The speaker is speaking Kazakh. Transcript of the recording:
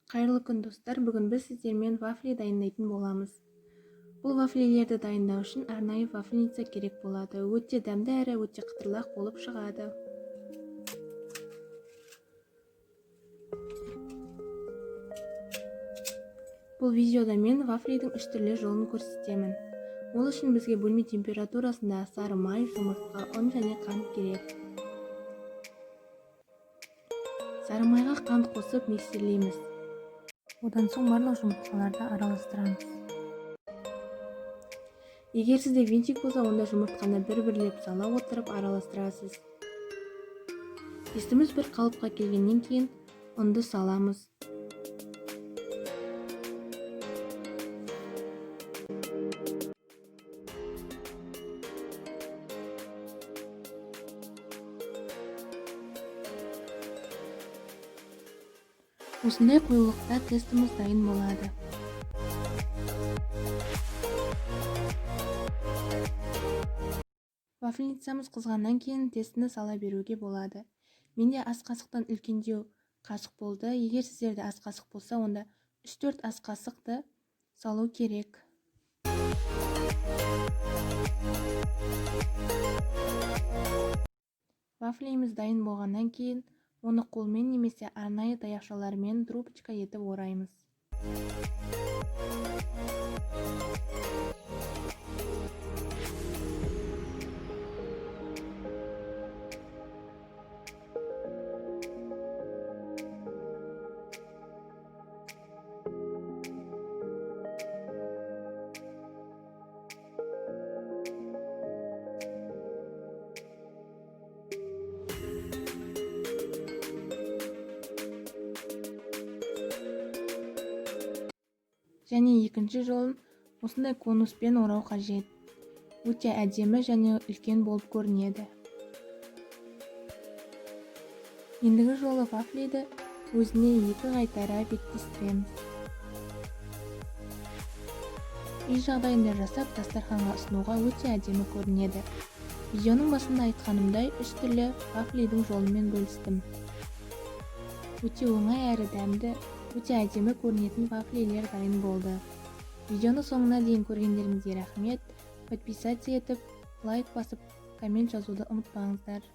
Қайырлы күн, достар! Бүгін біз сіздермен вафли дайындайтын боламыз. Бұл вафлилерді дайындау үшін арнайы вафельница керек болады. Өте дәмді әрі өте қытырлақ болып шығады. Бұл видеода мен вафлидің үш түрлі жолын көрсетемін. Ол үшін бізге бөлме температурасында сары май, жұмыртқа, ұн және қант керек. Сары майға қант қосып миксерлейміз. Одан соң барлық жұмыртқаларды араластырамыз. Егер сізде винтик болса, онда жұмыртқаны бір-бірлеп сала отырып араластырасыз. Тестіміз бір қалыпқа келгеннен кейін ұнды саламыз. Осындай қоюлықта тестіміз дайын болады. Вафельницамыз қызғаннан кейін тестіні сала беруге болады. Менде ас қасықтан үлкендеу қасық болды. Егер сіздерде ас қасық болса, онда 3-4 ас қасықты салу керек. Вафлиіміз дайын болғаннан кейін оны қолмен немесе арнайы таяқшалармен трубочка етіп ораймыз. Және екінші жолын осындай конуспен орау қажет. Өте әдемі және үлкен болып көрінеді. Ендігі жолы вафлиді өзіне екі қайтара беттестіреміз. Үй жағдайында жасап, дастарханға ұсынуға өте әдемі көрінеді. Видеоның басында айтқанымдай, үш түрлі вафлидің жолымен бөлістім. Өте оңай әрі дәмді, өте әдемі көрінетін вафлилер дайын болды. Видеоны соңына дейін көргендеріңізге рахмет. Подписаться етіп, лайк басып, коммент жазуды ұмытпаңыздар.